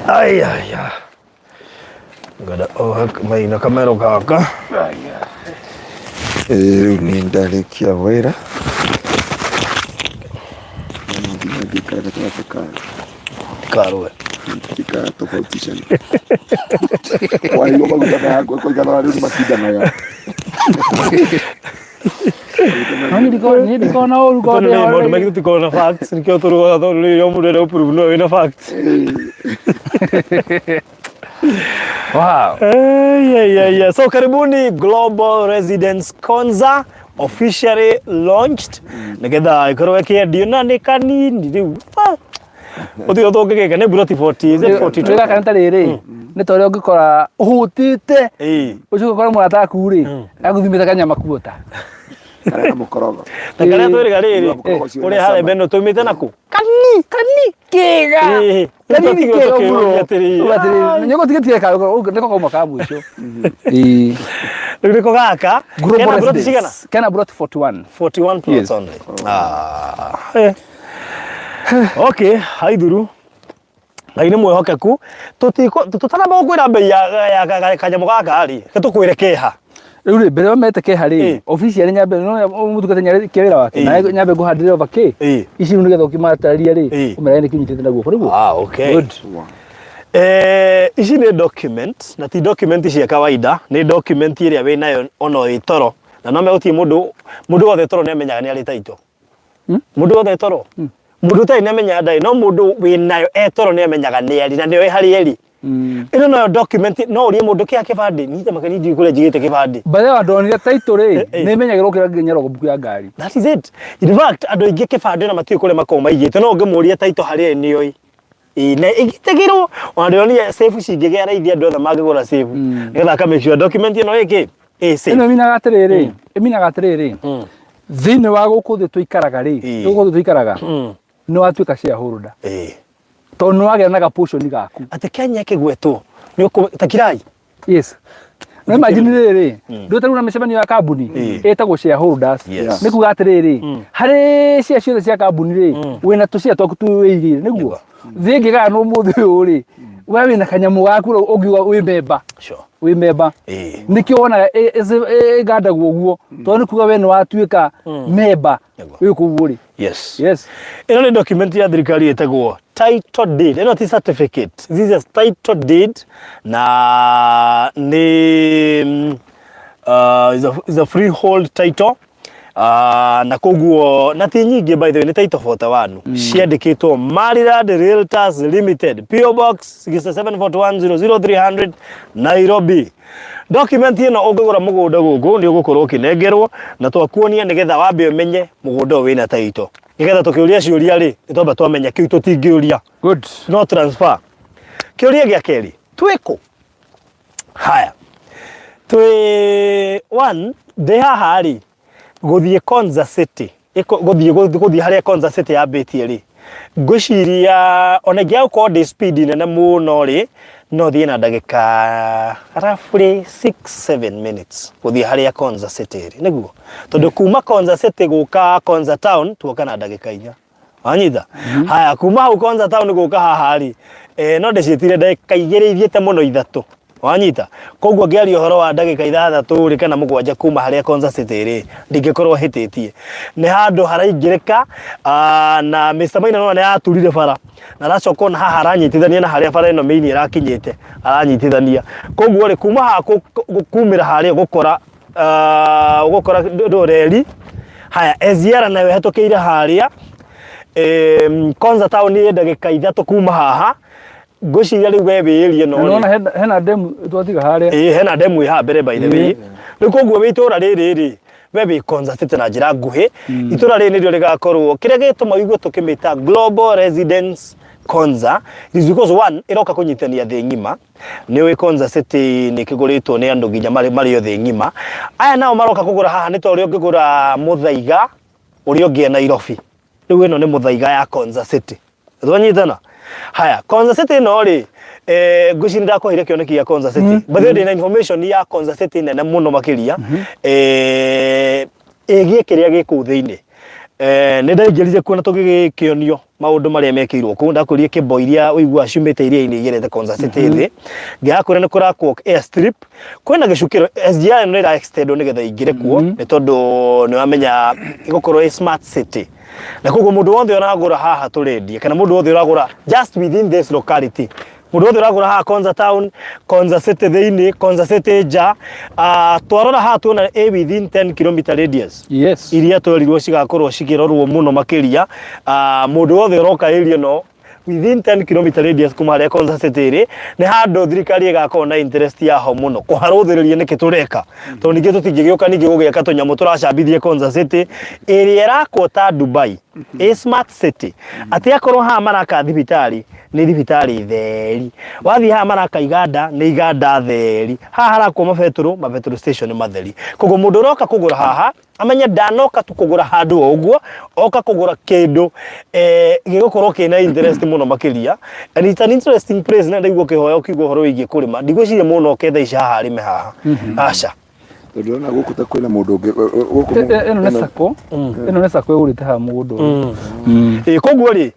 Ai ai ai. Ngada oha maina kamero gaka. Ĩĩ rĩu nĩ ndarĩkia wĩra. Na no nginya ngĩikare gatagatĩ ka Karwe. Tikatofautishana. Waigua maguta kũigana rĩu nĩ macindanaga. No niĩ ndikoragwo na ũru korwo Tondũ nĩ maũndũ ndĩhoreire. maingĩ tũtikoragwo na facts nĩkĩo tũrũaga tondũ rĩrĩa mũndũ enda gũprove no wĩna facts. Wow. Yeah. So karibuni Global Residence Konza officially launched nigetha ikorwo ĩkĩendio na nĩ kanini rĩu. Ah. Ũtige tũngĩgĩka nĩ buroti 40, is it 42? Rĩ gaka nĩ ta rĩrĩ nĩ ta ũrĩa ũngĩkora ũhũtĩte Ĩĩ. ũcoke ũkore mũrata waku rĩ agũthimĩte kanyama kuota. Karĩa na mũkorogo. Na karĩa twĩrĩga rĩrĩ Mũkorogo ũcio ũrĩa wĩna harĩa cama. mbere tũimĩte naku. Kani kani kĩga. Ĩĩ. Kanini Tũtigwo kĩga tũkĩũria mũno. atĩrĩrĩ. Uga atĩrĩrĩ, nĩũgũtigĩtie ka nĩko kauma ka mũico. Ĩĩ. Rĩu nĩko gaka. Global Kena buroti cigana? Residence. Kena buroti 41. 41 plots Yes. only. Ah. Eh. Okay, haithuru. Ngai nĩ mwĩhokeku. Tũtikũ tũtanamba gũkwĩra mbei ya ya kanyamũ gaka rĩ, reke tũkwĩre kĩha. Rĩu rĩ mbere mete keha rĩ Ĩĩ. obici yarĩ nyambe no mũtungata nyarĩ wĩra wake Ĩĩ. nawe nyambe ngũhandĩre over kĩ Ĩĩ. ici rĩu nĩgetha ũkĩmatarĩria rĩ Ĩĩ. ũmerae nĩkĩ ũnyitĩte na guoko nĩguo Ah, okay. Good. Eh, ici nĩ document na ti document cia kawaida, nĩ document ĩrĩa wĩnayo ona wĩ toro. Na no gũtirĩ mũndũ mũndũ wothe toro nĩ amenyaga nĩ arĩ title. Mũndũ wothe toro. Mũndũ ũtarĩ nĩ amenyaga ndarĩ, no mũndũ wĩnayo e toro nĩ amenyaga nĩ arĩ na nĩoĩ harĩa ĩrĩ. Ĩno noyo document no ũrie mũndũ kĩa kĩbandĩ, niĩ makĩria ndiũĩ kũrĩa njigĩte kĩbandĩ. By the way ndonire title rĩ Ĩĩ. nĩ ĩmenyagĩrwo gũkĩra nginya logbook ya ngari. That is it. In fact, andũ aingĩ kĩbandĩ ona matiũĩ kũrĩa makoragwo maigĩte, no ũngĩmũria title harĩa ĩrĩ nĩoĩ. Ĩĩ, na ĩgitagĩrwo ona ndĩronire safe cingĩgĩa raithi andũ othe mangĩgũra safe nĩgetha aka make sure document ĩno ĩkĩ ĩ safe. Ĩno ĩminaga atĩrĩrĩ ĩminaga atĩrĩrĩ thĩinĩ wa gũkũ thĩ tũikaraga rĩ Ĩĩ. gũkũ thĩ tũikaraga nĩ watuĩka shareholder Ĩĩ. tondũ nĩ wagĩa na ga portion gaku. Atĩ Kenya ĩkĩgwetwo nĩ ũkũ ta kirai. Yes. No imagine rĩrĩ ndũĩ ta rĩu na mĩcemanio ya kambuni ĩtagwo shareholders. Yes. Nĩ kuga atĩrĩrĩ harĩ share ciothe cia kambuni rĩ wĩna tũshare twaku twĩigĩire nĩguo thĩ ĩngĩgayanwo ũmũthĩ ũyũ rĩ we wĩna kanyamũ gaku rĩu ũngiuga wĩ member. Sure. Wĩ member. Ĩĩ. Nĩkĩo wonaga ĩgandagwo ũguo tondũ nĩ kuga we nĩ watuĩka member Nĩguo. wĩ kũu ũrĩ. Yes. Yes. Ĩno nĩ document ya thirikari ĩtagwo title deed. Ĩno ti certificate. This is title deed na nĩ is a freehold title. Na koguo na ti nyingĩ by the way nĩ title 41 ciandĩkĩtwo Maryland Realtors Limited PO Box 6741 Nairobi. Document ĩno ũngĩgũra mũgũnda gũkũ nĩ ũgũkorwo ũkĩnengerwo na twakuonia nĩgetha wambe ũmenye mũgũnda ũyũ wĩna title nĩgetha tũkĩũria ciũria rĩ nĩ twamba twamenya kĩu tũtingĩũria. Good. No transfer. Kĩũria gĩa kerĩ twĩkũ? Haya, twĩ one ndĩ haha rĩ gũthiĩ Konza City gũthiĩ gũthiĩ harĩa Konza City yambĩtie rĩ ngwĩciria ona ingĩaga gũkorwo ndĩ speed nene mũno rĩ no thiĩ na ndagĩka roughly 6 7 minutes gũthiĩ harĩa Konza City ĩrĩ nĩguo tondũ kuma Konza City gũka Konza Town tuoka na ndagĩka 4 wanyita. Haya, kuma hau Konza Town gũka haha rĩ no ndĩciĩtire ndagĩka 2 ithiĩte mũno 3 wanyita. Koguo ngĩaria ũhoro wa ndagĩka 6 rĩ kana 7 kuma harĩa Konza City rĩ ndingĩkorwo hĩtĩtie. Nĩ handũ haraingĩrĩka na Mr Maina no nĩ araturire bara na aracoka ona haha aranyitithania na harĩa bara ĩno main ĩrakinyĩte aranyitithania. Koguo rĩ kuma haha kumĩra harĩa ũgũkora ũgũkora reri. Haya, SGR nayo ĩhetũkĩire harĩa. Konza Town ĩ ndagĩka 3 kuma haha. Ngwĩciria rĩu we wĩ area ĩno rĩ. Nĩwona hena demu twatiga harĩa. Ĩĩ hena demu ĩ haha mbere by the way. Rĩu koguo wĩ itũra rĩrĩ rĩ, we wĩ Konza City na njĩra nguhĩ. Itũra rĩrĩ nĩrĩo rĩgakorwo, kĩrĩa gĩtũma ũigue tũkĩmĩta Global Residence Konza is because one, ĩroka kũnyitithania thĩ ng'ima. Nĩ ũĩ Konza City nĩ kĩgũrĩtwo nĩ andũ nginya marĩ marĩ o thĩ ng'ima. Aya nao maroka kũgũra haha nĩ ta ũrĩa ũngĩgũra mũthaiga ũrĩa ũngĩ e Nairobi. Rĩu ĩno nĩ mũthaiga ya Konza City. Twanyitana? Haya, Konza City ĩno rĩ, ngwĩciria nĩndakũheire kĩoneki gĩa Konza City. By the way ndĩna information ya Konza City nene mũno makĩria, ĩgiĩ kĩrĩa gĩ kũu thĩinĩ. Nĩ ndaingĩrire kuo na tũgĩkĩonio maũndũ marĩa mekĩirwo kũu. Ndakwĩrire kĩmbo iria ũiguaga ciumĩte iria-inĩ igerete Konza City thĩ. Ngĩgakwĩra nĩ kũrakwo airstrip, kwĩna gĩcukĩro SGR ĩno nĩ ĩra extendwo nĩgetha ĩingĩre kuo nĩ tondũ nĩ wamenya ĩgũkorwo ĩ smart city. Na koguo mũndũ wothe ũragũra haha tũrendia kana mũndũ wothe ũragũra just within this locality, mũndũ wothe ũragũra haha Konza town, Konza City thĩinĩ, Konza City nja, twarora haha tuona ĩ within 10 km radius. Iria twerirwo cigakorwo cikĩrorwo mũno makĩria. Mũndũ wothe ũroka area ĩno within 10 km radius kuma harĩa Konza City ĩrĩ, nĩ handũ thirikari ĩgakorwo na interest yaho mũno kũharũthĩrĩria nĩkĩ tũreka, tondũ ningĩ tũtingĩgĩũka ningĩ gũgĩaka tũnyamũ tũracambithia Konza City ĩrĩa ĩrakwo ta Dubai, ĩ smart city, atĩ akorwo haha maraka thibitarĩ nĩ thibitarĩ theri, wathiĩ haha maraka iganda nĩ iganda theri, haha harakwo mabetũrũ, mabetũrũ station matheri. Koguo mũndũ ũroka kũgũra haha amenye ndanoka tu kũgũra handũ o ũguo, oka kũgũra kĩndũ gĩgũkorwo kĩna interest mũno makĩria. And it's an interesting place, na ndaigua ũkĩhoya ũkiuga ũhoro wĩgiĩ kũrĩma, ndigwĩciria mũndũ oke thaa ici haha arĩme haha, aca. Tondũ ndĩrona gũkũ ta kwĩna mũndũ ũngĩ gũkũ Ĩno nĩ sacco, ĩno nĩ sacco ĩgũrĩte haha mũgũnda ũyũ. Ĩ koguo rĩ,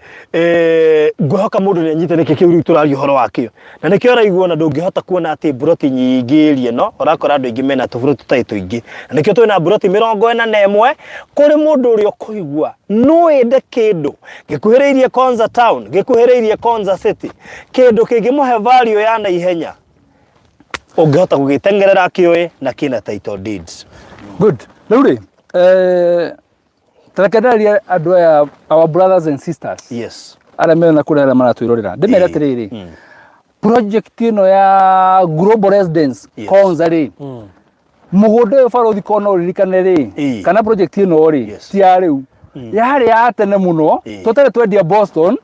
ngwĩhoka mũndũ nĩ anyite nĩkĩ kĩu rĩu tũraria ũhoro wakĩo, na nĩkĩo ũraigua ona ndũngĩhota kuona atĩ mburoti nyingĩ area ĩno, ũrakora andũ aingĩ mena tũburoti tũtarĩ tũingĩ, na nĩkĩo twĩna mburoti 41. Kũrĩ mũndũ ũrĩa ũkũigua no ende kĩndũ gĩkuhĩrĩirie Konza town, gĩkuhĩrĩirie Konza City, kĩndũ kĩngĩmũhe value ya naihenya, ũngĩhota gũgĩteng'erera akĩũĩ na kĩna title deeds. Good. Rĩu rĩ, ta reke ndarĩrie andũ aya, our brothers and sisters arĩa mena kũrĩa, arĩa maratwĩrorera, ndĩmere atĩrĩrĩ, project ĩno ya Global Residence Konza rĩ, mũgũnda ũyũ barũthi ko no ũririkane rĩ, kana project ĩno rĩ, ti ya rĩu, yarĩ ya tene mũno. Tũtarĩ twendia Boston,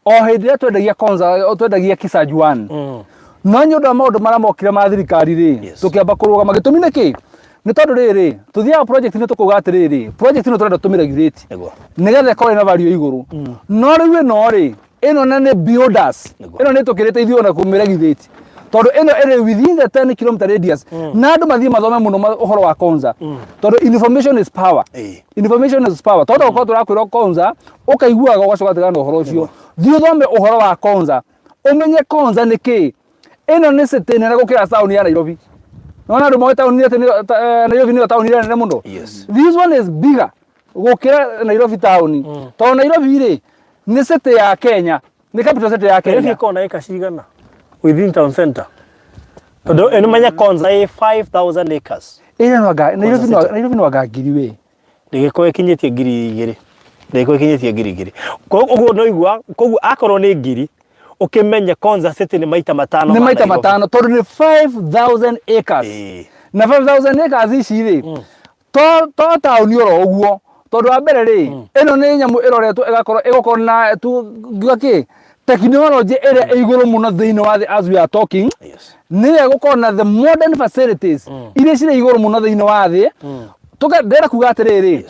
o hĩndĩ ĩrĩa twendagia Konza, o twendagia Kisaju 1, no nĩ ũndũ wa maũndũ marĩa mokire ma thirikari rĩ, tũkĩamba kũrũgama. Gĩtũmi nĩ kĩ? Nĩ tondũ rĩrĩ, tũthiaga project nĩ tũkauga atĩrĩrĩ, project ĩno tũrenda tũmĩregulate nĩgetha ĩkorwo ĩna value igũrũ. No rĩu ĩno rĩ, ĩno na nĩ builders, ĩno nĩ tũkĩrĩte ithuĩ ona kũmĩregulate, tondũ ĩno ĩrĩ within the 10 km radius, na andũ mathiĩ mathome mũno ũhoro wa Konza, tondũ information is power. Information is power, tondũ gũkorwo tũrakwĩra Konza ũkaiguaga ũgacoka tigana na ũhoro ũcio. Thiĩ ũthome ũhoro wa Konza, ũmenye Konza nĩ kĩĩ. Ĩno nĩ city nene gũkĩra taũni ya Nairobi. Nona andũ moĩ taũni atĩ Nairobi nĩyo taũni ĩrĩa nene mũno. This one is bigger gũkĩra Nairobi taũni, tondũ Nairobi rĩ, nĩ city ya Kenya, nĩ capital city ya Nairobi Kenya. ĩkoragwo na ĩka cigana within town center? Tondũ ĩno menya Konza ĩ 5000 acres. Ĩrĩa no anga Nairobi no City. Nairobi no anga 1000 we. Ndĩgĩkorwo ĩkinyĩtie 2000, ndĩgĩkorwo ĩkinyĩtie 2000. Ũguo no igua, koguo akorwo nĩ 1000, ũkĩmenye Konza City nĩ maita matano nĩ ma maita Nairobi. matano, tondũ nĩ 5000 acres. Na 5000 acres ici rĩ, to taũni oro ũguo, tondũ wa mbere rĩ, ĩno nĩ nyamũ ĩroretwo ĩgakorwo ĩgũkorwo na tu ngiuga kĩ technology ĩrĩa ĩ igũrũ mũno thĩinĩ wa thĩ as we are talking. Nĩyo ĩgũkorwo na the modern facilities iria cirĩ igũrũ mũno thĩinĩ wa thĩ. Ndĩrenda kuga atĩrĩrĩ,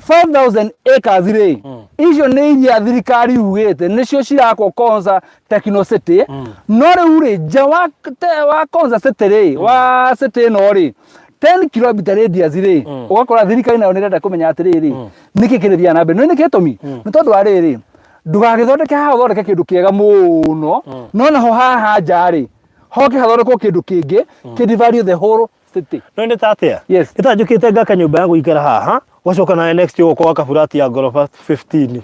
5000 acres rĩ, icio nĩ iria thirikari yugĩte nĩcio cirakwo Konza Techno City. No rĩu rĩ, nja wa Konza City rĩ, wa city ĩno rĩ, 10 km radius rĩ, ũgakora thirikari nayo nĩ ĩrenda kũmenya atĩrĩrĩ, nĩkĩ kĩrĩthiaga na mbere. No nĩkĩ gĩtũmi? Nĩ tondũ wa rĩrĩ, ndũgagĩthondeke haha ũthondeke kĩndũ kĩega mũno, no naho haha nja rĩ, hoke hathondekwo kĩndũ kĩngĩ kĩ the whole city. No nĩ ta atĩa? Yes. Nĩ ta njũkĩte ngaka nyũmba ya gũikara haha, ũgacoka nawe next year ũgoka waka burati ya ngoroba 15.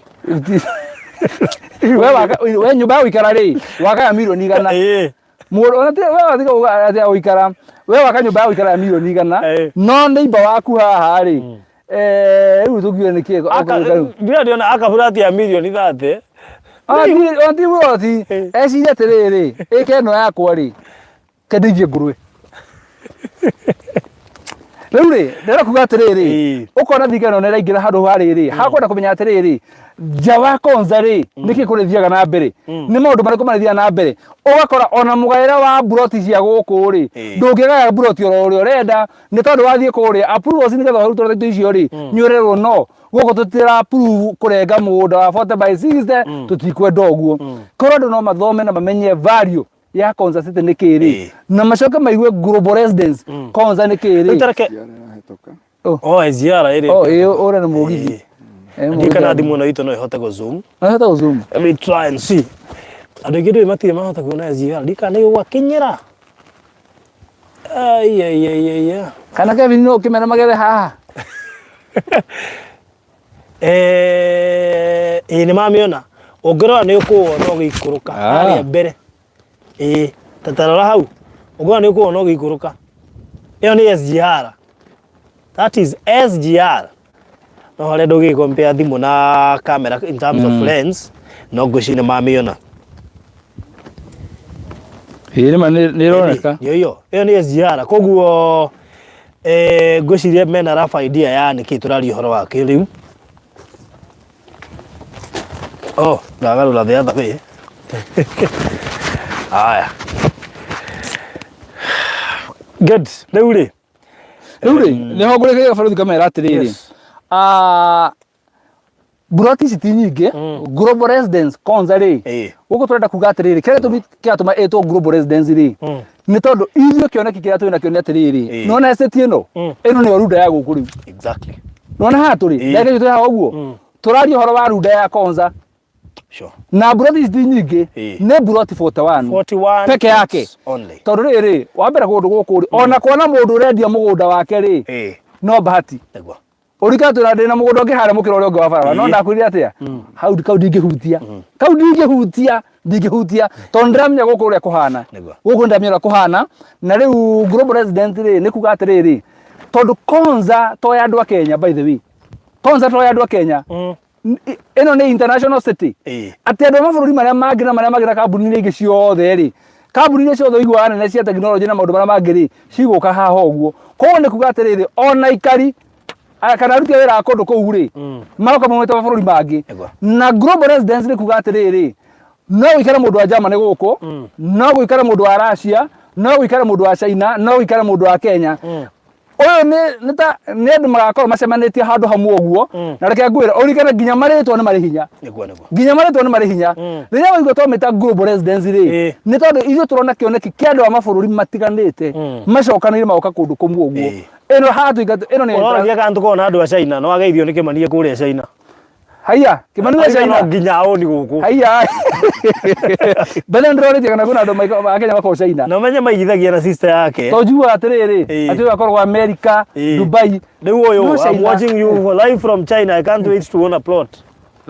We nyũmba ya gũikara rĩ, waka ya mirioni 100. Mũndũ ona ti we watiga kuga atĩ ya gũikara, we waka nyũmba ya gũikara ya mirioni 100, no neighbor waku haha rĩ, rĩu tũkiuge nĩ kĩ? Ndĩrĩa ndĩrona aka burati ya mirioni 30. Ona ti buroti, eciria atĩrĩrĩ, ĩka ĩno yakwa rĩ, kendeithie ngũrwe. Rĩu rĩ, ndĩrenda kuga atĩrĩrĩ, ũkona thirikari ĩno nĩ ĩraingĩra handũ ha rĩrĩ hakwenda kũmenya atĩrĩrĩ, nja wa Konza rĩ, nĩkĩ kũrĩthiaga na mbere, nĩ maũndũ marĩkũ marĩthiaga na mbere. Ũgakora ona mũgaĩre wa mburoti cia gũkũ rĩ, ndũngĩgaya mburoti oro ũrĩa ũrenda, nĩ tondũ wathiĩ kũrĩa approvals nĩgetha ũrutwo indo icio rĩ, nĩ ũrerwo no gũkũ tũtira approve kũrenga mũgũnda wa 40 by 60, tũtikwenda ũguo. Korwo andũ no mathome na mamenye value ya Konza City nĩ kĩĩ rĩ, na macoke maigue Global Residence Konza nĩ kĩĩ rĩ. Rĩu tareke Ciara ĩrahĩtũka. Oh, SGR ĩrĩ. Oh, ĩĩ, ũrĩa nĩ mũgithi. Eh, Ndiũ kana mũgũnda. thimũ ĩno itũ no ĩhote gũ zoom. No ĩhote gũ zoom. Let me try and see. Andũ aingĩ ndũĩ matirĩ mahota kuona SGR. Ndika nĩ gwakinyĩra. Ai ai ai ai. ai. Kana Kevin no ũkĩmera magethe haha. Eh, ĩĩ nĩ mamĩona. Ũngĩrora nĩ ũkũwona ũgĩikũrũka Ah. harĩa mbere. Ĩĩ, ta tarora hau. Ũngĩrora nĩ ũkũwona ũgĩikũrũka. Ĩyo nĩ SGR. That is SGR. No harĩa ndũgĩ compare thimũ na camera in terms of lens, no ngwĩciria nĩ mamĩona. Ĩĩ nĩma nĩ nĩ ĩroneka. Nĩ ĩyo. Ĩyo nĩ SGR. Koguo eh, ngwĩciria mena rough idea ya nĩkĩ tũraria ũhoro wakĩo rĩu. Oh, ndagarũra the other way. Aya. Good. Rĩu rĩ. Rĩu rĩ, nĩho ngũrĩkĩria barothi kamera atĩrĩrĩ. Yes. Ah, mburoti ici ti nyingĩ global residence Konza rĩ Ĩĩ. gũkũ tũrenda kuga atĩrĩrĩ kĩrĩa gĩtũmi kĩratũma ĩtwo global residence rĩ nĩ tondũ ithuĩ kĩoneki kĩrĩa twĩ nakĩo nĩ atĩrĩrĩ Ĩĩ. nĩwona estate ĩno ĩno nĩyo runda ya gũkũ rĩu Exactly. nĩwona haha tũrĩ Ĩĩ. ndagĩka twĩ haha ũguo tũraria ũhoro wa runda ya Konza Sure. na mburoti ici ti nyingĩ Ĩĩ. nĩ mburoti 41 41 peke yake plots only. tondũ rĩrĩ wa mbere kũndũ gũkũ rĩ ona kuona mũndũ ũrendia mũgũnda wake rĩ Ĩĩ. no bahati Nĩguo. Ũrika twĩra ndĩna mũgũnda ũngĩ harĩa mũkĩra ũrĩa ũngĩ wa barabara no Ĩĩ. ndakwĩrire atĩa hau kau ndingĩhutia kau ndingĩhutia ndingĩhutia tondũ ndĩramenya gũkũ ũrĩa kũhana Nĩguo. gũkũ ndĩramenya ũrĩa kũhana na rĩu global resident rĩ nĩ kuga atĩrĩrĩ tondũ Konza to ya andũ a Kenya by the way Konza to ya andũ a Kenya Ĩno nĩ international city Ĩĩ. atĩ andũ a mabũrũri marĩa mangĩ na marĩa mangĩ na kambuni iria ingĩ ciothe rĩ kambuni iria ciothe ũiguaga nene cia tekinoronjĩ na maũndũ marĩa mangĩ rĩ cigũka haha ũguo koguo nĩ kuga atĩrĩrĩ ona aikari kana aruti a wĩra a kũndũ kũu rĩ maroka maumĩte mabũrũri mangĩ Nĩguo. na global residence nĩ kuga atĩrĩrĩ no gũikare mũndũ wa Germany gũkũ no gũikare mũndũ wa Russia no gũikare mũndũ wa China no gũikare mũndũ wa Kenya ũyũ nĩ nĩ ta nĩ andũ magakorwo macemanĩtie handũ hamwe ũguo na reke ngwĩre ũririkane nginya marĩtwa nĩ marĩ hinya Nĩguo nĩguo. nginya marĩtwa nĩ marĩ hinya rĩrĩa waigua twamĩta global residence rĩ Ĩĩ. nĩ tondũ ithuĩ tũrona kĩoneki kĩa andũ a mabũrũri matiganĩte macokanĩire magoka kũndũ kũmwe ũguo Ĩĩ. ĩno haha tũinga ĩno nĩ Ũroragia kana tũkoragwo na andũ a China no ageithio nĩ Kĩmani kũrĩa China. haiya Kĩmani wa Auga China no nginya aũni gũkũ. haiya mbere ndĩrorĩtie kana kwĩna andũ a Kenya makoragwo China Na ũmenye maigithagia na sister yake. to njiguaga atĩrĩrĩ Ĩĩ. atĩ ũyũ akoragwo America Ĩĩ. Dubai Rĩu ũyũ, No I'm China. watching you live from China. I can't wait to own a plot.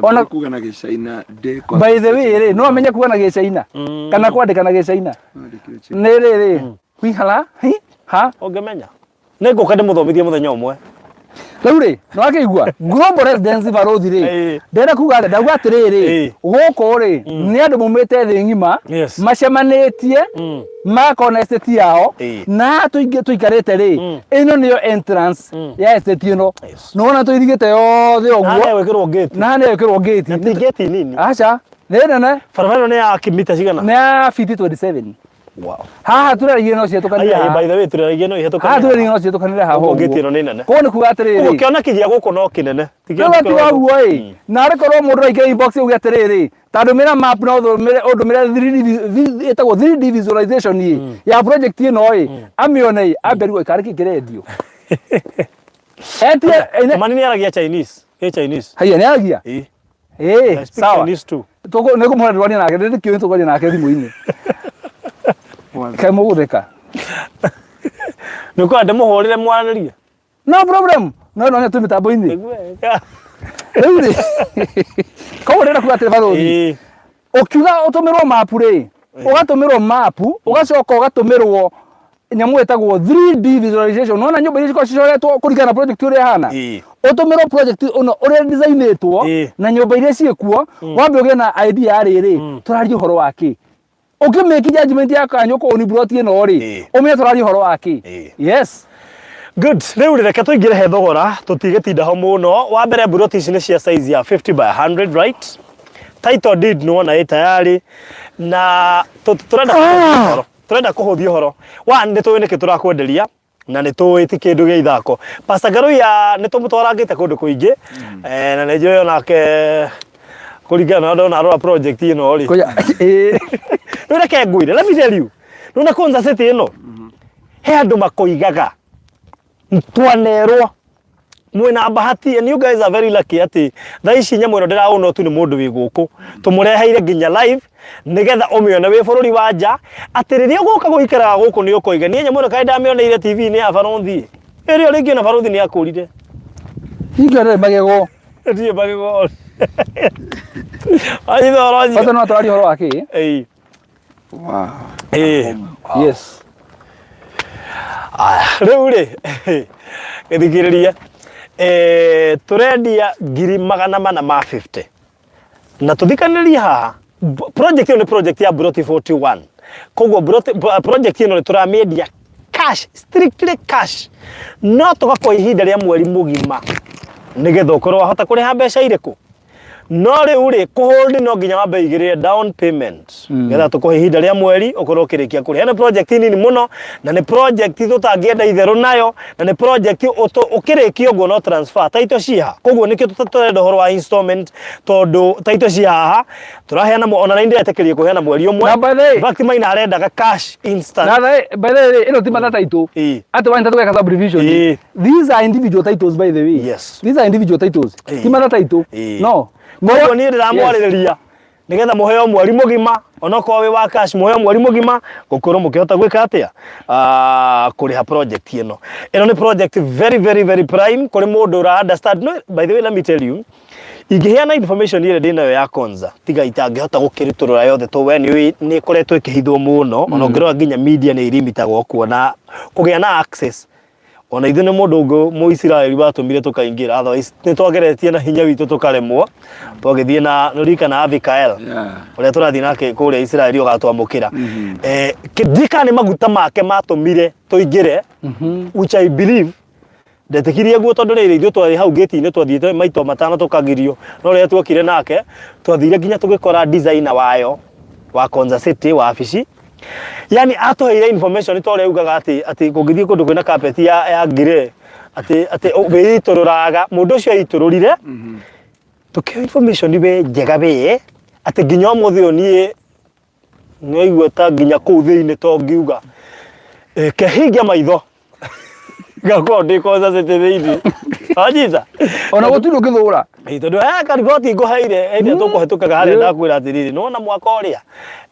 Ona- kuga na gĩcaina ndĩ by the way rĩ no amenye kuga na gĩcaina kana kwandĩka na gĩcaina nĩ rĩrĩ hihala hi ha Ũngĩmenya. Nĩ ngũka ndĩmũthomithie mũthenya ũmwe. Rĩu rĩ, nĩ wakĩigua global residency barothi rĩ, Ĩĩ. ndĩrenda kuga atĩa? Ndauga atĩrĩrĩ, Ĩĩ. gũkũ rĩ nĩ andũ maumĩte thĩ ng'ima Yes. macemanĩtie magakorwo na estate yao Ĩĩ. na haha tũikarĩte rĩ, ĩno nĩyo entrance ya estate ĩno. Yes. Nĩwona tũirigĩte yothe Na ũguo harĩa gwĩkĩrwo gate. na haha nĩyo ĩkĩrwo gate. Na ti gate nini. Aca, nĩ nene Barabara ĩno nĩ ya mita cigana? nĩ ya fiti 27. Wow. Haha tũreragia no cihetũkanĩre Aya, haha. by the way tũreragia no ihetũkanĩre. Haha tũreragia no cihetũkanĩre haha Ũguo ũguo. gate ĩno nĩ nene. Koguo nĩ kuga atĩrĩrĩ. Ũguo kĩoneki gĩa gũkũ no kĩnene. Ti Rĩu kĩoneki atiga gĩa ũguo ĩ na arĩ korwo mũndũ araingĩra inbox auge atĩrĩrĩ ta ndũmĩra map na ũndũmĩre ũndũmĩre 3D ĩtagwo 3D visualization ĩ ya project ĩno ĩ amĩone ĩ ambe arigwo karĩ kĩ kĩrendio etie ene- Mani nĩ aragia Chinese. Ĩ Chinese. haiya nĩ aragia Ĩ. ĩ I speak sawa Chinese too. Tũkũ- nĩ ngũmũhũra ndĩrwarie nake ndĩ kĩũĩ tũkwaria nake thimũ-inĩ kaĩ mũgũtheka Nĩ ũkwenda ndĩmũhũrĩre mwaranĩrie? no problem no no twĩ mĩtambo-inĩ rĩu rĩ koguo ndĩrenda kuga atĩrĩ barothi Ĩĩ. ũkiuga ũtũmĩrwo mapu rĩ ũgatũmĩrwo mapu ũgacoka ũgatũmĩrwo nyamũ ĩtagwo 3D visualization nona nyũmba iria cikoragwo cicoretwo kũringana na project ũrĩa ĩhana Ĩĩ. ũtũmĩrwo project ũno ũrĩa designĩtwo Ĩĩ. na nyũmba iria ciĩkuo wambe ũgĩe na idea ya rĩrĩ tũraria ũhoro wa kĩ ũkĩmĩki judgment ya kanyũ kũu ni plot ĩno rĩ Ĩĩ. ũmenye tũraria ũhoro wa kĩ Ĩĩ. yes Good. Rĩu rĩ, reke tũingĩre he thogora tũtigĩtinda ho mũno. Wa mbere mburoti ici nĩ cia size ya 50 by 100 right? Title deed nĩ wona ĩ tayari na tũrenda kũhũthia ũhoro. Tũrenda kũhũthia ũhoro. One nĩ tũĩ nĩkĩ tũrakwenderia na nĩ tũĩ ti kĩndũ gĩa ithako. Pastor Ngaruiya nĩ tũmũtwarangĩte kũndũ kũingĩ eh, na nĩ njũĩ onake kũringana na ndona arora project ĩno rĩ. Koja ĩĩ Rĩu reke ngwĩre, let me tell you. Nĩwona Konza City ĩno he andũ makoigaga twanerwo Mwĩna bahati and you guys are very lucky atĩ thaa ici nyamũ ĩno ndĩraũnwo tu nĩ mũndũ wĩ gũkũ. Tũmũreheire nginya live nĩgetha ũmĩone wĩ bũrũri wa nja atĩ rĩrĩa ũgũka gũikaraga gũkũ nĩ ũkoiga niĩ nyamũ ĩno kaĩ ndamĩoneire TV-inĩ ya barũthi. Ĩrĩa rĩngĩ ona barũthi nĩ akũrire. Ingĩonere magego. Ndiĩ magego. Wanyita ũhoro ũcio? Bata no atwarie ũhoro wa kĩ? Ĩĩ. Wow. Ĩĩ. Yes. Aya, rĩu rĩ gĩthikĩrĩrie eh, tũrendia 450,000 na tũthikanĩrie haha project ĩyo nĩ project ya Broti 41 koguo project ĩno nĩ tũramĩendia cash, strictly cash, no tũgakwa ihinda rĩa mweri mũgima nĩgetha ũkorwo wahota kũrĩha mbeca irĩkũ. No rĩu rĩ, kũhold no nginya wambe ũigĩrĩre down payment nĩgetha tũkũhe ihinda rĩa mweri ũkorwo ũkĩrĩkia kũrĩha. Nĩ project nini mũno na nĩ project tũtangĩenda itherũ nayo na nĩ project ũkĩrĩkia ũguo no transfer title ciĩ ha. Koguo nĩkĩo tũrenda ũhoro wa installment tondũ title ciĩ haha tũraheana ona na ndĩretĩkĩria kũheana mweri ũmwe. Na by the way- In fact Maina arendaga cash instant. Na by the way, ĩno ti matha title. Ĩĩ. Atĩ wanyita tũgeka subdivision. Ĩĩ. These are individual titles, by the way. Yes. These are individual titles. Ĩĩ. Ti matha title. Ĩĩ. No. Koguo niĩ ndĩramwarĩrĩria nĩgetha mũheo mweri mũgima onokorwo wĩ wa cash, mũheo mweri mũgima gũkorwo mũkĩhota gwĩka atĩa? Ah, kũrĩha project ĩno. Ĩno nĩ project very very very prime kũrĩ mũndũ ũra understand. No, by the way, let me tell you, ingĩheana information ĩrĩa ndĩnayo ya Konza tiga itangĩhota gũkĩrutũrũra yothe tondũ we nĩũĩ nĩ ĩkoretwo ĩkĩhithwo mũno, ona ũngĩrora nginya media nĩ irimitagwo kuona kũgĩa na access. Ona ithuĩ nĩ mũndũ ũngĩ Mũisiraeli watũmire tũkaingĩra, otherwise nĩ twageretie na hinya witũ tũkaremwo. Twagĩthiĩ na nĩũririkana Abikael ũrĩa tũrathiĩ nake kũrĩa Isiraeli ũgatwamũkĩra. Eh, ndiũĩ kana nĩ maguta make matũmire tũingĩre, which I believe ndetĩkirie guo tondũ rĩrĩ ithuĩ twarĩ hau gate-inĩ twathiĩte maita matano tũkagirio, no rĩrĩa tuokire nake twathire nginya tũgĩkora designer wayo wa Konza City wabici. Yani atũheire information ta ũrĩa ugaga atĩ atĩ kũngĩthiĩ kũndũ kwĩna carpet ya grey atĩ atĩ wĩitũrũraga mũndũ ũcio aitũrũrire tũkĩheo information we njega we atĩ nginya ũmũthĩ ũyũ niĩ nĩwaigua ta nginya kũu thĩinĩ to ngiuga eh, kehingia maitho ngakorwo ndĩ Konza City thĩinĩ wanyita. Ona gũtirĩ ũngĩthũra. Ĩ, tondũ he kariboti ngũheire ĩrĩa tũkũhetũkaga harĩa ndakwĩra atĩrĩrĩ nĩwona mwaka ũrĩa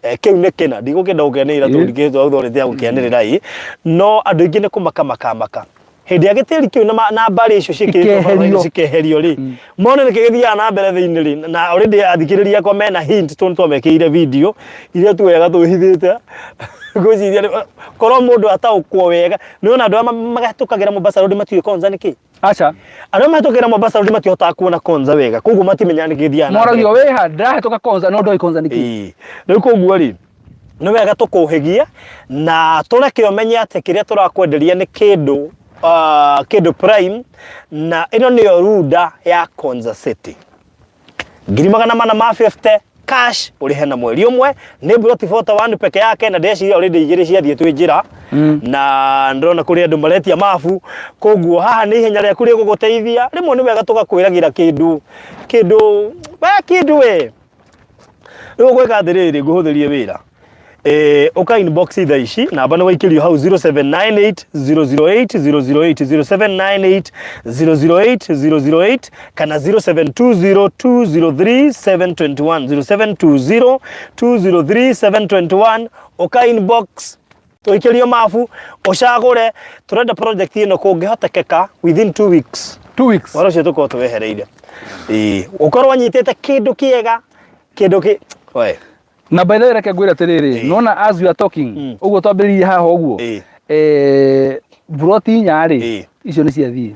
eh, kĩu nĩ kĩna ndigũkĩenda gũkĩanĩrĩra tondũ ndikĩhĩtwo authority ya gũkĩanĩrĩra ĩ no andũ aingĩ nĩ kũmaka makamaka hĩndĩ ya gĩtĩri kĩu na mbarĩ icio ciĩkĩrĩtwo barabara-inĩ Ikeherio. cikeherio rĩ mone nĩkĩ gĩthiaga na mbere thĩinĩ rĩ na already athikĩrĩria akwa mena hint tondũ twamekĩire video iria tuoyaga twĩhithĩte ngwĩciria korwo mũndũ ataũkwo wega nĩwona andũ arĩa mahetũkagĩra Mombasa Road matiũĩ Konza nĩkĩ. Aca. Arĩa mahetũkagĩra Mombasa Road matihotaga kuona Konza wega koguo matimenyaga nĩkĩ gĩthiaga na mbere. Moragio wĩha ndĩrahetũka Konza no ndoĩ Konza nĩkĩ. Ĩĩ. Rĩu koguo rĩ nĩ wega tũkũhĩgie na tũreke ũmenye atĩ kĩrĩa tũrakwenderia nĩ kĩndũ kĩndũ prime na ĩno nĩyo runda ya Konza City. 450,000 cash ũrĩhe na mweri ũmwe nĩ mburoti 41 peke yake na ndeciria already igĩrĩ ciathiĩ twĩ njĩra na ndĩrona kũrĩ andũ maretia mabu koguo haha nĩ ihenya rĩaku rĩgũgũteithia rĩmwe nĩ wega tũgakwĩragĩra kĩndũ kĩndũ we kĩndũ we rĩu ũgwĩka atĩrĩrĩ ngũhũthĩrie wĩra Eh, ũka inbox thaa ici namba nĩ waikĩrio hau 0798 008 008 0798 008 008 kana 0720 203 721 0720 203 721 ũka inbox tũikĩrio mabu ũcagũre tũrenda project ĩno kũngĩhotekeka within 2 weeks. 2 weeks. Wara ũcio tũkorwo tũwehereire. Ĩĩ ũkorwo wanyitĩte kĩndũ kĩega kĩndũ kĩ we Na by the way reke ngwĩre atĩrĩrĩ, nona as we are talking, ũguo twambĩrĩirie haha ũguo, buroti inya rĩ, icio nĩ ciathiĩ.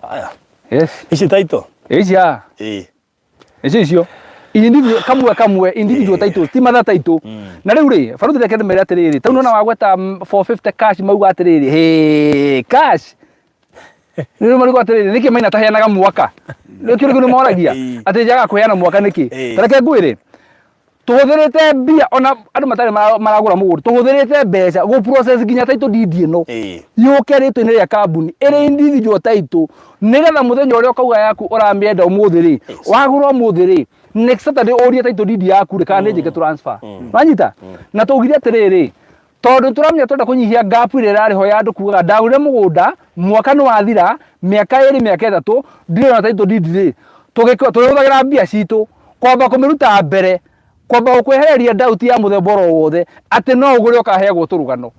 Aya. Yes. Ici title? Ici haha. Icio icio. Individual, kamwe kamwe, individual titles, ti matha title. Na rĩu rĩ, baruthi reke ndĩmere atĩrĩrĩ, tau nona wagweta 450 cash mauga atĩrĩrĩ, hĩ, cash. Nĩ marigwo atĩrĩrĩ, nĩkĩ Maina ataheanaga mwaka? Nĩkĩo nĩkĩo nĩmoragia atĩ njagaga kũheana mwaka nĩkĩ? Ta reke ngwĩre, tũhũthĩrĩte mbia ona andũ matarĩ maragũra mũgũnda, tũhũthĩrĩte mbeca gũ process nginya title deed ĩno yũke rĩtwa-inĩ rĩa kambuni ĩrĩ individual title, nĩgetha mũthenya ũrĩa ũkauga yaku ũramĩenda ũmũthĩ rĩ, wagũra ũmũthĩ rĩ, next Saturday ũrie title deed yaku rĩ, kana nĩ njĩke transfer. Wanyita? Na twaugire atĩrĩrĩ, Tondũ tũramenya twenda kũnyihia gap ĩrĩa ĩrarĩ ho ya andũ kugaga ndagũrire mũgũnda mwaka nĩ wathira, mĩaka ĩrĩ, mĩaka ĩtatũ ndirĩ na title deed rĩ, tũrĩhũthagĩra mbia citũ kwamba kũmĩruta mbere, kwamba gũkwehereria doubt ya mũthemba oro wothe atĩ no ũgũre ũkaheagwo tũrũgano.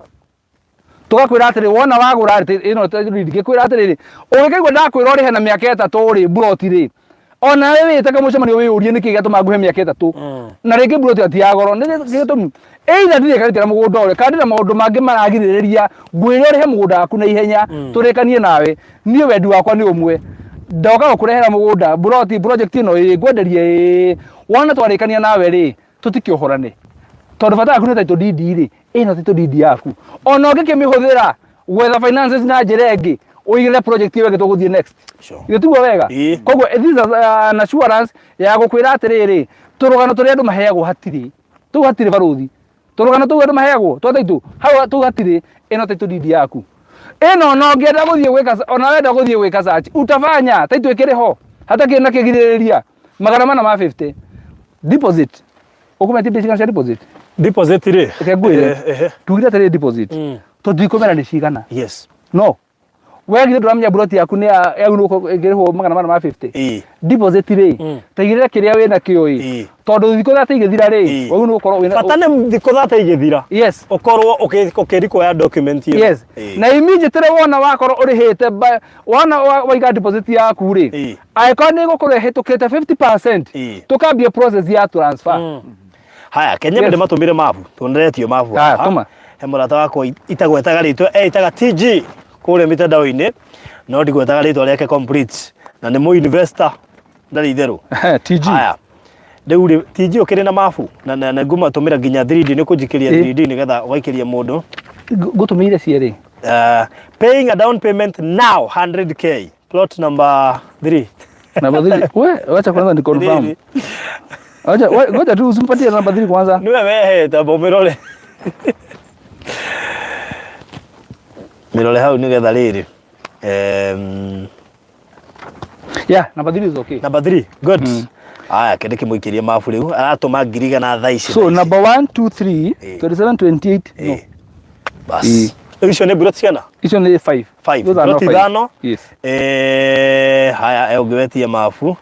Tũgakwĩra atĩrĩ wona wagũra rĩ, ĩno title deed ngĩkwĩra atĩrĩrĩ, ũngĩkaigua ndakwĩra ũrĩhe na mĩaka ĩtatũ rĩ, mburoti rĩ, ona wewe wĩte kamũcemanio wĩyũrie nĩkĩ gĩatũma nguhe mĩaka ĩtatũ na rĩngĩ mburoti ĩyo ti ya goro nĩ gĩtũmi either ndirĩkanĩtie na mũgũnda ũrĩa kana ndĩna maũndũ mangĩ maragirĩrĩria ngwĩre ũrĩhe mũgũnda waku na ihenya tũrĩkanie nawe niĩ wendi wakwa nĩ ũmwe ndoka gũkũrehera mũgũnda mburoti project ĩno ĩĩ ngwenderie ĩĩ wona twarĩkania nawe rĩ tũtikĩohorane tondũ bata waku nĩ title deed rĩ ĩno title deed yaku ona ũngĩkĩmĩhũthĩra gwetha finances na njĩra ĩngĩ ũigĩrĩre project ĩyo ĩngĩ tũgũthiĩ next. Sure. Githĩ tiguo wega? Ĩĩ. Koguo this is an assurance ya gũkwĩra atĩrĩrĩ, tũrũgano tũrĩa andũ maheagwo hatirĩ. Tũu hatirĩ barũthi. Tũrũgano tũu andũ maheagwo twa title, hau tũu hatirĩ, ĩno title deed yaku. Ĩno ona ũngĩenda gũthiĩ gwĩka ona wenda gũthiĩ gwĩka search, utafanya, title ĩkĩrĩ ho. Hatakĩrĩ na kĩgirĩrĩria. 450. Deposit. Ũkũmenya mbia cigana cia deposit? Deposit rĩ. Reke ngwĩre. Ehe. Tugire atĩrĩrĩ deposit. Tũtikũmera nĩ cigana. Yes. No. We githĩ ndũramenya mburoti yaku nĩ ya yaunũka ĩngĩrĩhwo 450. Ĩĩ. Deposit rĩ, taigĩrĩra kĩrĩa wĩna kĩo ĩ. Ĩĩ. Tondũ thikũ thate igĩthira rĩ, Ĩĩ. wagĩrĩirwo nĩ gũkorwo wĩna Bata nĩ thikũ thate igĩthira. Yes. Ũkorwo ũkĩrequire document ĩyo. Yes. Ĩĩ. Na immediately wona wakorwo ũrĩhĩte wona waiga deposit yaku rĩ, Ĩĩ. angĩkorwo nĩ ĩgũkorwo ĩhĩtũkĩte 50%, Ĩĩ. tũkambia process ya transfer. Haya, Kenya Yes. yes. matũmire mabu tũneretio mabu Haya, haha. tũma. He mũrata wakwa itagwetaga rĩtwa eitaga TG kũrĩa mitandao-inĩ no ndigwetaga rĩtwa rĩake complete na nĩ mũ investor ndarĩ itherũ. TG. Haya. Rĩu rĩ TG ũkĩrĩ na mabu na ngũmatũmĩra nginya 3D nĩ kũnjikĩria Ĩ. 3D nĩgetha ũgaikĩria mũndũ. Ngũtũmĩire cierĩ. Paying a down payment now 100K plot number 3. Namba 3. We, wacha kwanza ni confirm. Rĩrĩ. Wacha ngoja tu usimpatie namba 3 kwanza. Niwe wehete amba ũmĩrore. Mĩrore hau nĩgetha rĩrĩ. Yeah, number 3 is okay. Number 3, good. Aya, kende kĩmũikĩrie mabu rĩu. Aratũma 100,000 thaa ici. So thaa ici. number 1 2 3 Eh. 27 28 no. Eh. Bas. Eh. Rĩu icio nĩ mburoti cigana? Icio nĩ 5. Five. Those are not Mburoti five. ithano. Yes. Haya, ũngĩ wetie mabu.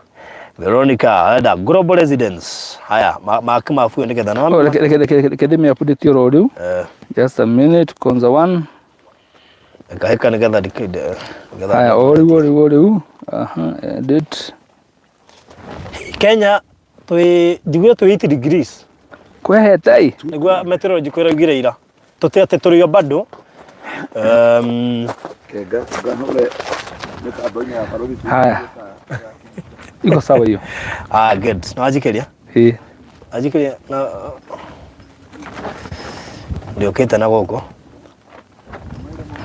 Veronica arenda Global Residence. Haya, maki mabu ĩyo nĩgetha Oh, reke ndĩmĩ update oro rĩu. Just a minute, Konza 1. Ngahĩka nĩgetha nĩgetha Haya, o rĩu o rĩu o rĩu. Aha, edit. Kenya twĩ njiguire twĩ 80 degrees. Kwehete ĩ. Nĩguo meteorology kwĩraugire ira. Tũtĩ atĩ tũrĩ o bado. Kenga ngahũre mĩtambo-inĩ ya barũthi tu. Haya. Iko sawa hiyo. Ah, good. Na wanjikĩria? Ĩ. Wanjikĩria na ndĩũkĩte na gũkũ.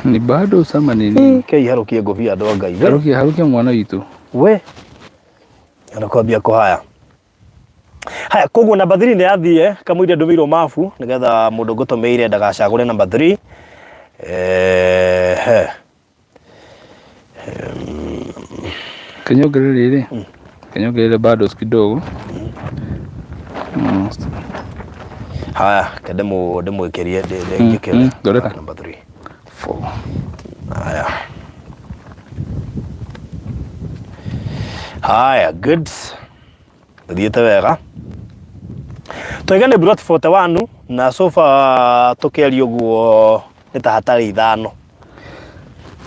Ni bado sama nini? Kei harũkie ngũbia andũ a Ngai. We. Harukia harukia mwana witũ. We. Ana kwambia kũhaya. Haya, koguo namba 3 nĩ yathiĩ kamũiria ndũmĩirwo mabu nĩgetha mũndũ ngũtũmĩire ndagacagũre namba 3. He. Kanyongerere rĩrĩ. Kanyongerere bado kidogo. Haya, ke ndĩmwĩkĩrie ndĩkĩre. Thondeka. Namba 3. 4. Haya. Haya, good. Thiĩte wega. Twaiga nĩ plot 41 na so far tũkĩaria ũguo nĩ ta hatarĩ ithano.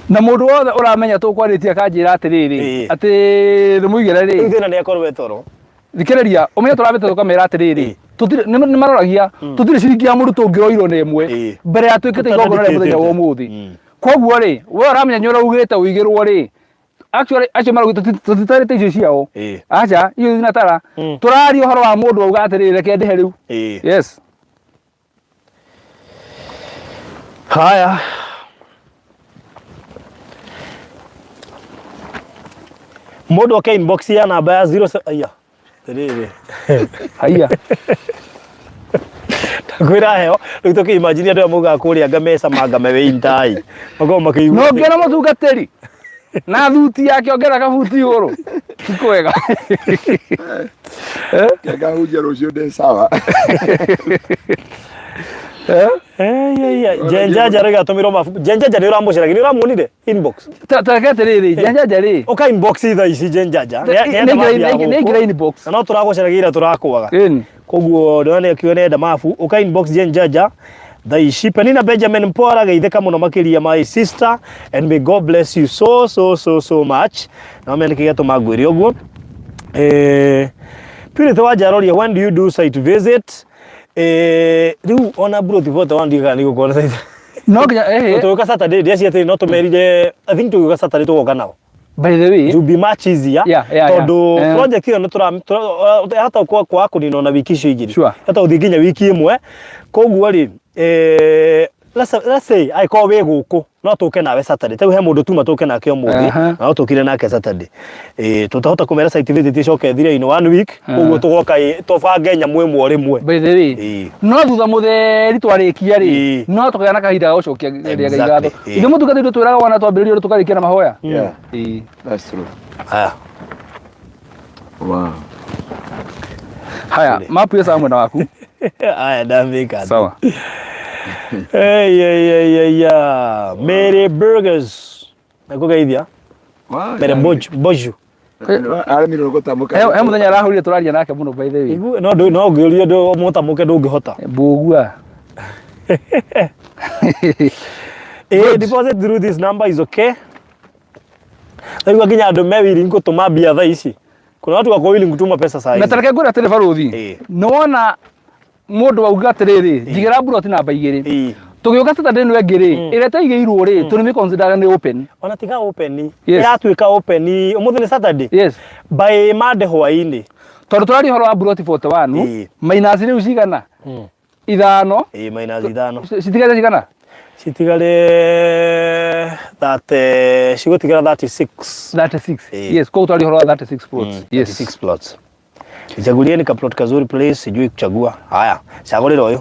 Na mũndũ wothe ũramenya tũkwarĩtie akanjĩra atĩrĩrĩ, Ĩĩ. atĩ ndĩmũigĩre rĩ. Rĩu thĩna nĩ akorwo e toro. Thikĩrĩria, ũmenye tũrambĩte tũkamera atĩrĩrĩ, Ĩĩ. tũtirĩ nĩ maroragia, tũtirĩ ciringi ya mũndũ tũngĩroirwo na ĩmwe Ĩĩ. mbere ya twĩkĩte igongona rĩa mũthenya wa ũmũthĩ. Koguo rĩ, we ũramenya nĩ ũraugĩte ũigĩrwo rĩ, actually acio maraugĩte tũtitarĩte icio ciao. Ĩĩ. Aca, icio itinatara. Tũraria ũhoro wa mũndũ auga atĩrĩrĩ, reke ndĩhe rĩu. Ĩĩ. Yes. Haya. Mũndũ oke inbox ya namba ya 0 aya. Rĩrĩ. Haiya. Kwĩra heo rĩu tũkĩ imagine andũ aya maugaga kũrĩa ngameca mangame wĩ intai. Makoragwo makĩigua. No ngĩona mũtungatĩri na thuti yake ongera kabuti igũrũ. Ti kwega. Kenga hunjia rũciũ ndĩ sawa. Eh? Jenjaja rä gatå mä rwo mabu Jenjaja nä å ramå nä å ramuonire inbox Ta reke atĩrĩrĩ, Jenjaja rĩ. Ũka inbox thaa ici Jenjaja. Nĩ inbox. Na no tũragũcaragia ira tũrakwaga. Ĩni. Koguo ndĩrona akiuga nĩenda mabu ũka inbox Jenjaja thaa ici. Penina Benjamin Mpora geithĩka mũno makĩria, my sister, and may God bless you so so so so much. Na menya nĩkĩ gĩatũma ngwĩre ũguo. Purity Wanjaroria, when do you do site visit? Rĩu ona broti bote wandiga nĩ gũkorwo site. No nginya eh Tũgĩũka Saturday ndĩreciria atĩrĩ no tũmerire, I think tũgĩũka Saturday tũgoka nao. By the way. It will be much easier. Tondũ project ĩyo nĩ tũra hata kwa kũnina ona wiki icio igĩrĩ. Hata gũthiĩ nginya wiki ĩmwe. Koguo rĩ, let's say angĩkorwo wĩ gũkũ no tũke nawe Saturday. Tarĩu he mũndũ tuma tũke nake ũmũthĩ na no tũkire nake Saturday. Tũtahota kũmera site visit ĩcoke ĩthire in one week. Koguo tũgoka tũbange nyamũ ĩmwe o rĩmwe. By the way, no thutha mũtheri twarĩkia rĩ, no tũkagĩa na kahinda ga gũcokia rĩa Ngai ngatho. Ithuĩ mũtungatĩri twĩraga wana twambĩrĩria ũndũ tũkarĩkia na mahoya. Yeah. That's true. Haya. Wow. Haya, mapu ya sawa mwena waku. Haya, ndamĩka. Sawa. Hey, hey, hey, hey, yeah. Mary Burgers. Nakũgeithia. Wow. Mary Boju, Boju. Aremirwo gũtamũka. He mũthenya arahũrire tũraria nake mũno by the way. Igu no ndũ no ngĩũrie ndũ mũtamũke ndũngĩhota. Mbũgua. Deposit through this number is okay. Rĩu nginya andũ me willing gũtũma mbia thaa ici. Kuna watu wako willing gũtũma pesa saa Na hizi. tareke ngwĩre atĩrĩ barũthi. Nĩwona mũndũ wauga atĩrĩrĩ, njigĩra mburoti namba igĩrĩ. Tũgĩũka Saturday ĩno ĩngĩ rĩ, ĩrĩa ĩtaigĩirwo rĩ, tũrĩmĩ consider nĩ open. Ona tiga open. Yes. Ĩratuĩka open ũmũthĩ nĩ Saturday. Yes. By Monday hwaĩ-inĩ. Tondũ tũraria ũhoro wa mburoti 41, minus rĩu cigana? Ithano. Minus ithano. Citigarĩte cigana? Citigare 30, cigũtigara 36. 36. Yes, koguo tũraria ũhoro wa 36 plots. Yes. 36 plots. Nichagulieni ka plot kazuri please, sijui kuchagua. Haya, chagulira ũyũ.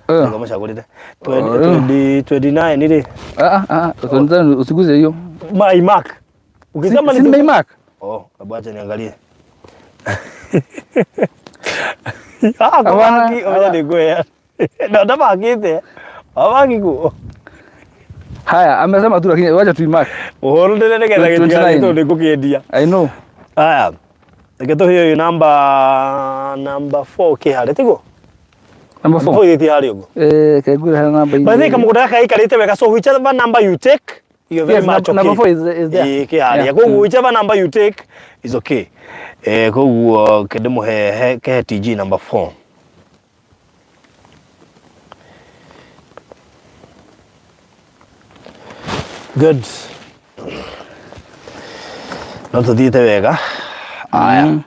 Nĩguo mũcagũrĩre. 29 rĩ. Ah, ah, ah, usiguze hiyo. My mark. Ukisema Si ni mark? Oh, hebu acha niangalie. Ah, kwa oya nĩngwĩra. Na ndabangĩte. Wabangi kuo. Haya, amesema tu lakini wacha tuimark. Ũhoro ndĩre nĩgetha gĩtigathiĩ tondũ nĩngũkĩendia. I know. Haya. Reke tũhe ũyũ namba 4 kĩ harĩa tiguo? Number 4. 4 ithĩtie harĩa ũguo. Ke ngwĩre hena namba By the way, kamũgũnda gaka gaikarĩte wega, so whichever number you take, you're very Yes, much okay. number 4 is there. Ĩĩ, kĩ harĩa. Koguo whichever number you take is okay. Koguo kĩndĩmũhe kehe TG number 4. Good. No tũthiĩte wega. Aya.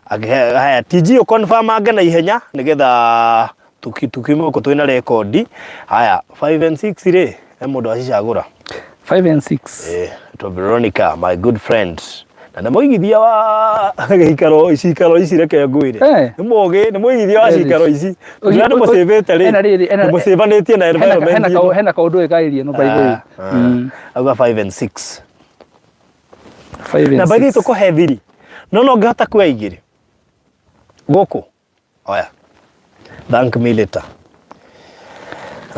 Haya, TG ũ confirm ange na ihenya nĩgetha tukiume gũkũ twĩna rekondi. Haya, 5 and 6 rĩ, he mũndũ acicagũra. 5 and 6. To Veronica, my good friend. Na nĩ mũigithia wa gĩikaro cikaro ici reke ngwĩre. Nĩ mũgĩ, nĩ mũigithia wa cikaro ici. Ũrĩa nĩ mũcĩvĩte rĩ. Hena rĩrĩ, hena Nĩ mũcĩvanĩtie na environment ĩno. Hena kaũndũ ĩkaĩrie no by the way. Auga 5 and 6. 5 and Na by the way 6. tũkũhe thiri. No no ngĩhota kuoya igĩrĩ. Gũkũ. Oya. Thank me later.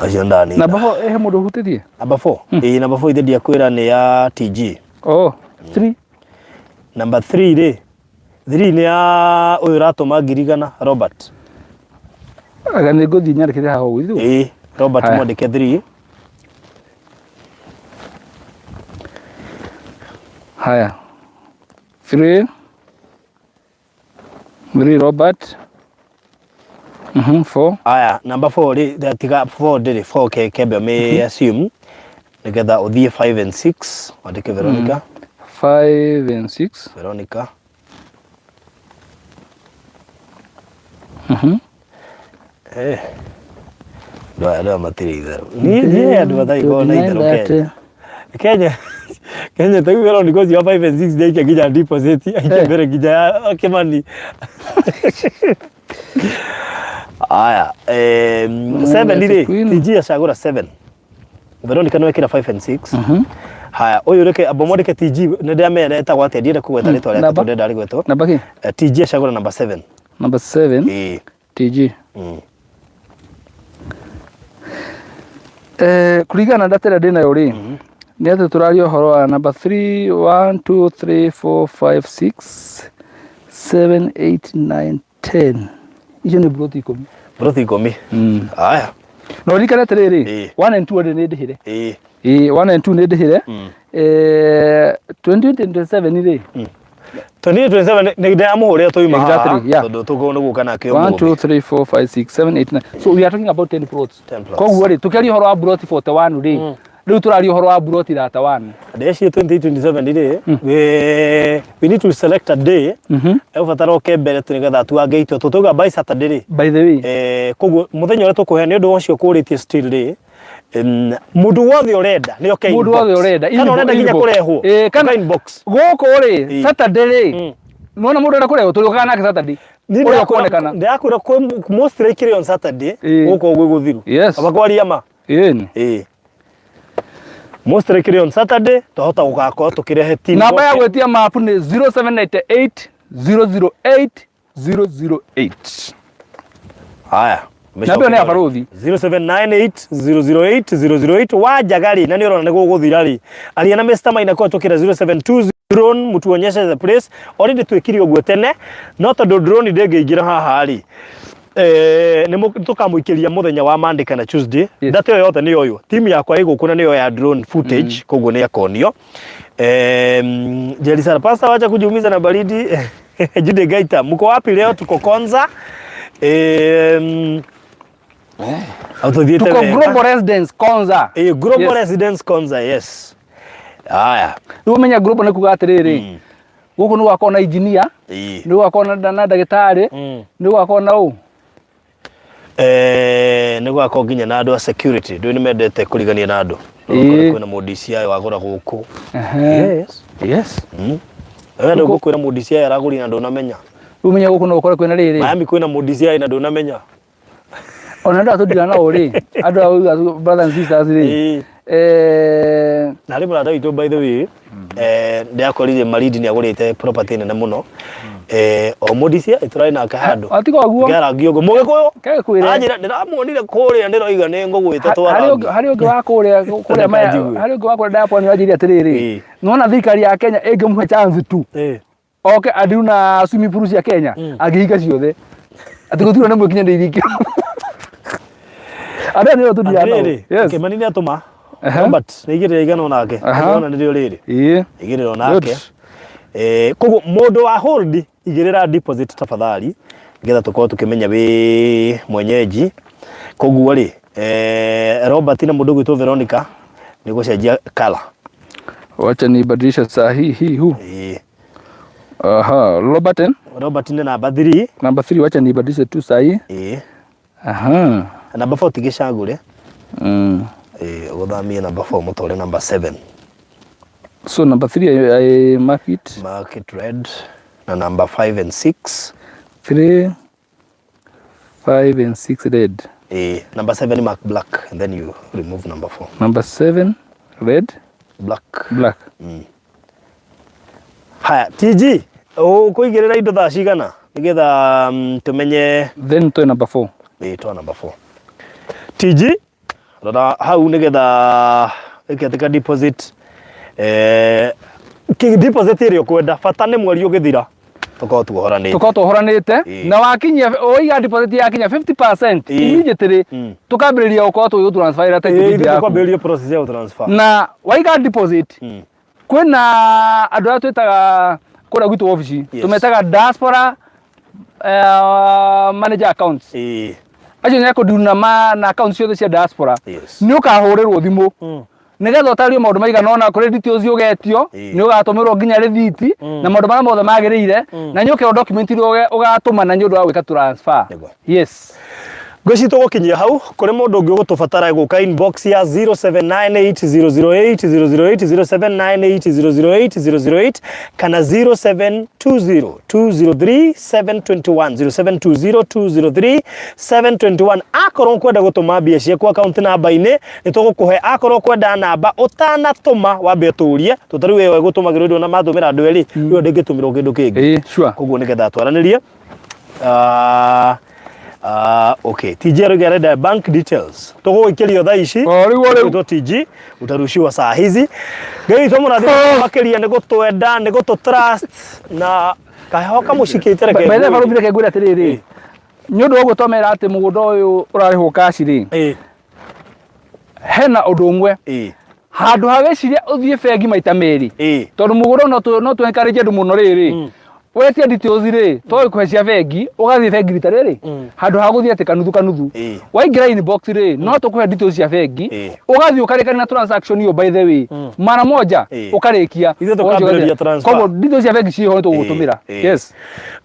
Acio ndani. Namba 4 he mũndũ ũhutĩtie? Namba 4. Ĩĩ, namba 4 ithe ndiakwĩra nĩ ya TG. Oh, 3. Namba 3 rĩ. 3 nĩ ya ũyũ ũratũma ngiri igana, Robert. Aga nĩ ngũthiĩ nyandĩkĩre haha ũguo ithuĩ. Ĩĩ, Robert Haya. mwandĩke 3. Haya. 3. 3 Robert. 4. Aya, number 4 rĩ, tiga 4 ndĩrĩ, 4 ke kembe me assume nĩgetha ũthiĩ 5 and 6, wandĩke Veronica. 5 and 6. Veronica. Andũ aya matirĩ itherũ. Niĩ niĩ andũ matarĩ na itherũ Kenya. Kenya Kenya ta rĩu Veronica ũcio wa 5 and 6 nĩaikia nginya deposit, aikia mbere nginya ya Kĩmani. Aya, 7 rĩ, TG acagũra 7. Veronica nĩ wekĩra 5 and 6. Haya, ũyũ reke amba mwandĩke TG, nĩ ndĩramenya etagwo atĩa, ndienda kũgweta rĩtwa rĩake Namba? tondũ ndĩrenda rĩgwetwo. Namba kĩ? TG acagũra number 7. Number 7. Ĩĩ. TG. Kũringana na data ĩrĩa ndĩnayo rĩ, nĩ atĩ tũraria ũhoro wa number 3 1 2 3 4 5 6 7 8 9 10 icio nĩ mburoti 10. Mburoti 10. Haya. Na ũririkane atĩrĩrĩ, 1 and 2 already nĩ ndĩhĩre. Ĩĩ, 1 and 2 nĩ ndĩhĩre. 2027 rĩ. 2027 nĩ ndĩramũhũrĩra twauma haha Exactly, yeah. tondũ tũkũ nĩ gũka nake 1 ũmũthĩ. 2 3 4 5 6 7 8 9, so we are talking about 10 plots. 10 plots. Koguo rĩ, tũkĩaria ũhoro wa mburoti 41 rĩ, rĩu tũraria ũhoro wa mburoti 31. Ndĩreciria 2027 rĩ, we need to select a day egũbatara oke mbere tu nĩgetha tuange itua tũtauga by Saturday rĩ. By the way, Koguo mũthenya ũrĩa tũkũhe nĩ ũndũ ũcio kũrĩtie still rĩ, mũndũ wothe ũrenda nĩ oke mũndũ inbox. wothe ũrenda Kana ũrenda nginya inbox. kũrehwo, Kana ũka inbox. Gũkũ rĩ, Saturday rĩ, nĩwona mũndũ ũrenda kũrehwo, tũrĩũkaga nake Saturday. Niĩ Ũrĩa ũkuonekana. Ndĩrakwĩra kwĩ most likely on Saturday gũkũ gwĩ gũthiru. Aba kwaria ma. Ĩni. Ĩĩ. Most likely on Saturday twahota gũgakorwo tũkĩrehe team. Namba ya gwĩtia mapu nĩ 0798 008 008. Haya. Namba ĩyo nĩ ya barũthi. 0798 008 008 wanjaga rĩ na nĩ ũrona nĩ gũgũthira rĩ, aria na Mr. Maina kũhetũkĩra 072 drone mutuonyeshe the place. Already twĩkire ũguo tene, no tondũ drone ndĩngĩingĩra haha rĩ, nĩ tũkamũikĩria mũthenya wa Monday kana Tuesday. Data ĩyo yothe nĩ yoywo, team yakwa ĩ gũkũ na nĩyo ya drone footage, koguo nĩ akonio. Jerry Sara, pastor, wacha kujiumiza na baridi. Jude Gaita, mko wapi leo? Tuko Konza. Tuthiĩte Tuko wega. Global Residence Konza. Global Yes. Residence Konza, yes. Haya. Rĩu ũmenya Global nĩ kuga atĩrĩrĩ, gũkũ nĩ gwakorwo na engineer, nĩ gwakorwo na ndagĩtarĩ, nĩ gwakorwo na ũ. Nĩ gwakorwo nginya na andũ a security, ndũĩ nĩ mendete kũrigania na andũ. Ũgakora kwĩna mũndũ DCI wagũra gũkũ. Yes. We ndũ ngũkwĩra mũndũ DCI aragũrire na ndũnamenya. Rĩu ũmenye gũkũ no ũkore kwĩna rĩrĩ. Miami kwĩna mũndũ DCI na ndũnamenya. Ona andũ aya tũndira nao rĩ, andũ aya brothers and sisters rĩ. Na harĩ mũrata witũ, by the way, ndĩrakorire Malindi nĩ agũrĩte property nene mũno. O mũndũ DCI tũrarĩ nake handũ. Atiga ũguo. Ngĩarangi ũguo mũgĩkũyũ. Kegũkwĩre. Anjĩra ndĩramuonire kũrĩa ndĩroiga nĩ ngũgwĩte Harĩ twarangi. harĩ ũngĩ wa kũrĩa kũrĩa maya, Njigue. harĩ ũngĩ wa kũrĩa diaspora wanjĩrire atĩrĩrĩ, nĩwona thirikari ya Kenya ĩngĩmũhe chance tu oke andiru na swimming pool cia Kenya, angĩhinga ciothe atĩ gũtirĩ na mwĩkinyanĩirie ikĩro. Andũ aya nĩo tũthiaga nao. Atĩrĩrĩ, Kĩmani nĩ atũma. Robert nĩ igĩrĩra igana onake. Ona nĩrĩo rĩrĩ. Igĩrĩra onake. Koguo mũndũ wa hold, igĩrĩra deposit tafadhali nĩgetha tũkorwo tũkĩmenya wĩ mwenyeji. Koguo rĩ, Robert na mũndũ ũgwĩtwo Veronica nĩ gũcenjia color. Wacha nibadilishe saa hii hii huu. Aha, Robert, eh? Robert nĩ namba 3. Number 3, wacha nibadilishe tu saa hii. Aha. Namba 4 tigĩcagũre. Ũgũthamie namba 4 mũtware namba 7. So number 3 I mark it. Mark it red. Na number 5 and 6. 3, 5 and 6 red. Number 7 mark black and then you remove number 4. Number 7 red. Black. Black. Haya, TG, ũkũigĩrĩra indo thaa cigana nĩgetha tũmenye. Then toe number 4. Toa number 4. TG, rora hau nĩgetha ĩketĩka deposit. Deposit ĩrĩa ũkwenda, bata nĩ mweri ũgĩthira tũkorwo tuohoranĩte. Tũkorwo tuohoranĩte. Na wakinyia ũiga deposit yakinya 50% immediately tũkambĩrĩria gũkorwo tũgĩgũtransferĩra title deed Ithuĩ yaku. tũkwambĩrĩria process ya gũtransfer. Na waiga deposit, kwĩna andũ arĩa twĩtaga kũrĩa gwitũ obici, tũmetaga diaspora manager accounts. Acio nĩ akũdeal na accounts ciothe cia diaspora. Nĩ ũkahũrĩrwo thimũ nĩgetha ũtarĩrio maũndũ maigana ũna, kũrĩ details ũgetio, nĩ ũgatũmĩrwo nginya rĩthiti na maũndũ marĩa mothe magĩrĩire, na nĩ ũkerwo document iria ũgatũma na nĩ ũndũ wa gwĩka transfer. Yes. Ngwĩciria tũgũkinyia hau. Kũrĩ mũndũ ũngĩ ũgũtũbatara gũka inbox ya 0798 008 008, 0798 008 008 kana 0720 203 721, 0720 203 721. Akorwo ũkwenda gũtũma mbia ciaku account namba-inĩ nĩ tũgũkũhe. Akorwo ũkwenda namba ũtanatũma wambe ũtũrie, tondũ rĩu ĩyo ĩgũtũmagĩrwo ndũ na matũmĩra andũ erĩ, ĩyo ndĩngĩtũmĩrwo kĩndũ kĩngĩ. Sure. Koguo nĩgetha twaranĩrie. Ah, okay. TG arauga arenda bank details. Tũgũgĩkĩrio thaa ici. O rĩu, o rĩu. Gwĩtwo TG utarushiwa saa hizi. Ngai witũ mũrathime makĩria nĩ gũtwenda, nĩ gũtũ trust na kaheho kamũcikĩte reke. By the way, barũthi reke ngwĩre atĩrĩrĩ, nĩ ũndũ wa ũguo twamera atĩ mũgũnda ũyũ ũrarĩhwo kaci rĩ, Ĩĩ. hena ũndũ ũmwe Ĩĩ. handũ ha wĩcirie ũthiĩ bengi maita merĩ Ĩĩ. tondũ mũgũnda no tũ- no tũ encourage andũ mũno rĩrĩ wetia details rĩ to ĩkũhe cia bengi ũgathiĩ bengi rita rĩrĩ handũ ha gũthiĩ atĩ kanuthu kanuthu Ĩĩ. waingĩra inbox rĩ no tũkũhe details cia bengi Ĩĩ. ũgathiĩ ũkarĩkania na transaction ĩyo by the way mara moja Ĩĩ. ũkarĩkia Ithuĩ tũkambĩrĩria transfer. koguo details cia bengi ciĩho nĩ tũgũgũtũmĩra Ĩĩ. yes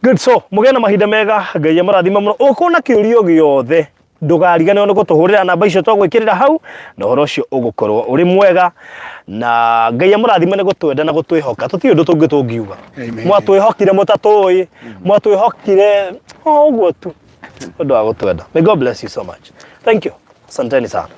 Good, so mũgĩe na mahinda mega Ngai amũrathime mũno ũkona kĩũria o gĩothe ndũkariganĩrwo nĩ gũtũhũrĩra namba icio twagwĩkĩrĩra hau na ũhoro ũcio ũgũkorwo ũrĩ mwega na Ngai amũrathime nĩ gũtwenda na gũtwĩhoka tũtirĩ ũndũ tũngĩ tũngiuga Amen. mwatwĩhokire mũtatũĩ mwatwĩhokire o ũguo tu ũndũ wa gũtwenda. May God bless you so much. Thank you. Asanteni sana.